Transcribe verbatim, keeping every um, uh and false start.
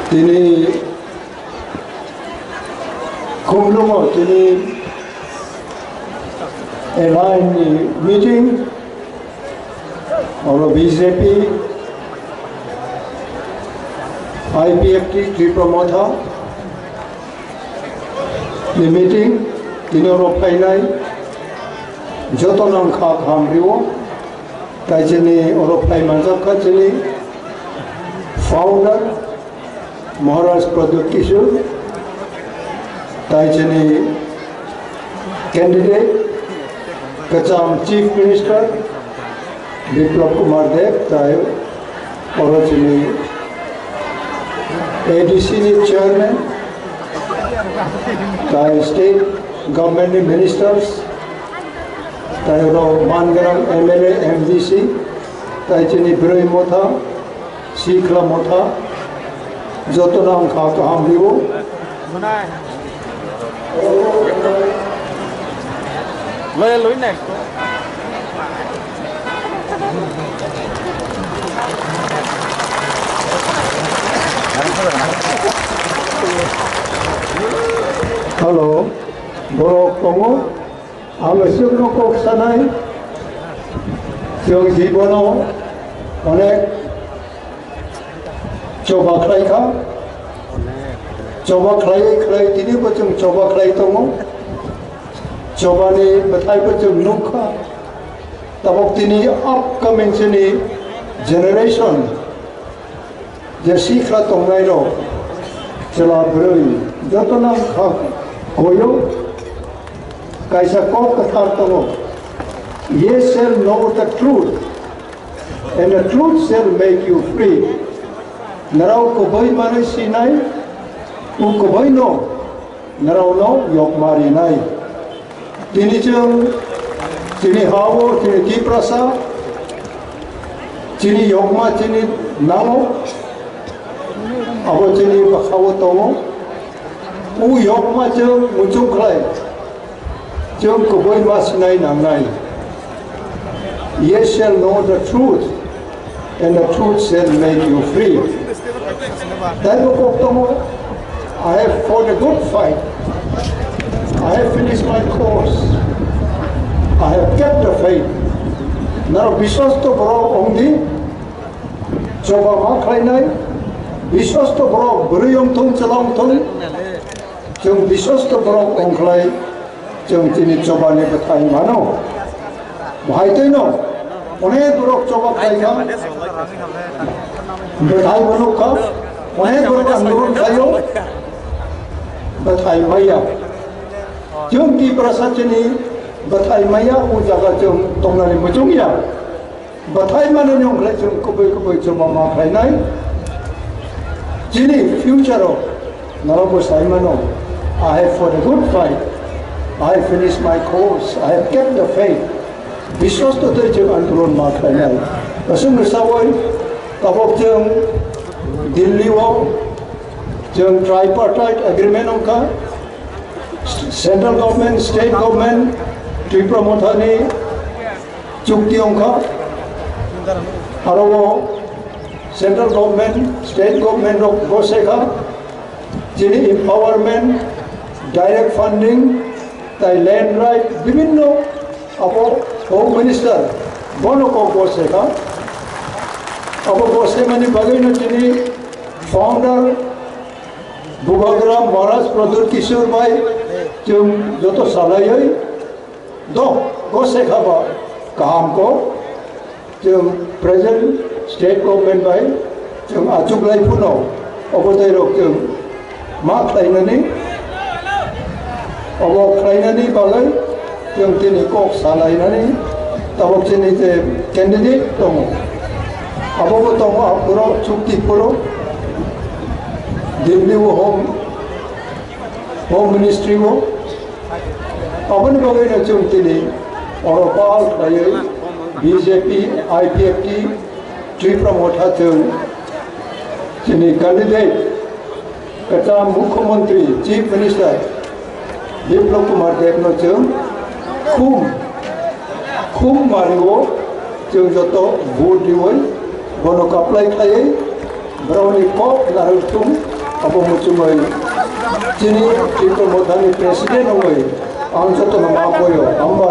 Tini Khumlungo tini Alliance ni meeting, oro B J P, I P F T, Tipra Motha ni meeting, tini oro phainai joto nang kha kaham rio. Tai chini oro phai manjak kha chini founder Maharaj Pradyot Kishore, tai chini candidate kwcham Chief Minister Biplab Kumar Deb, tai oro chini A D C ni chairman, tai state government ni ministers, tai oro mangrang M L A, M D C, tai chini Broi Motha, Sikla Motha, jotono ang kha kaham rio. Loya loi next. Hello, borok tongo. Ang chwngno kok sanai, chwng jibono onek choba khlai kha, choba khlai khlai tini bo chwng choba khlai tongo, chobani bwthai bo chwng nuk kha. Tabok tini upcoming chini generation, je sikla tongnai rok, chwla bwrwi, jotono kha koyo, kaisa kok kwthar tongo, "Ye shall know the truth, and the truth shall make you free." Nrao kubui manwi sinai, u kubui no nrao no yokma rinai. Tini chwng chini ha-o chini Tiprasa, chini yokma chini nango, abo chini bwkha-o tongo. O yokma chwng muchung khlai, chwng kubui ma sinai nangnai. Ye shall know the truth, and the truth shall make you free. Taibo kok tongo, "I have fought a good fight. I have finished my course. I have kept the faith." Nrao biswasto borok wng di, choba ma khlainai, biswasto borok bwrwi wng thung, chwla wng thung, chwng biswasto borok wng khlai. Chwng chini chobani bwthai mano. Bahai twi no, onek borok choba khlai kha, bwthai mano kha, onek borok andolon khlaio, bwthai maya. Chwng Tiprasa chini bwthai maya, o jaga chwng tongnani muchung ya. Bwthai manani wngkhlai chwng kubui kubui chuma ma khlainai. Chini future o norokbo sai mano, "I have fought a good fight, I have finished my course, I have kept the faith." Biswas to tei chwng andolon ma khlainai. Aswk ni sawi tabok chwng Delhi o chwng tripartite agreement wngkha, central government, state government, Tipra Mothani chukti wngkha. Aro o central government, state government rok gose kha, chini empowerment, direct funding, tai land right, bibinno abo Home Minister bono kok gose kha. Abo gose mani bagwi no chini founder Bubagra Maharaj Pradyot Kishore bai chwng joto salaiwi do gose kha ba kaham kok. Chwng present state government bai chwng achuklai phano obo tei rok chwng ma khlainani, obo khlainani bagwi chwng tini kok salainani tabok chini je candidate tongo, abobo tongo aphuru chukti phuru Delhi o home, home ministry o. Aboni bagwi no chwng tini oro pal khlaiwi B J P, I P F T, Tipra Motha chwng chini candidate kwcham Mukhyamantri, Chief Minister Biplab Kumar Deb no chwng khum, khum mario chwng joto vote riwi bono kaplai khlaiwi borokni kok narwk thung. Abo muchungwi chini Tipra Mothani president wngwi ang jotono ma koyo. Amba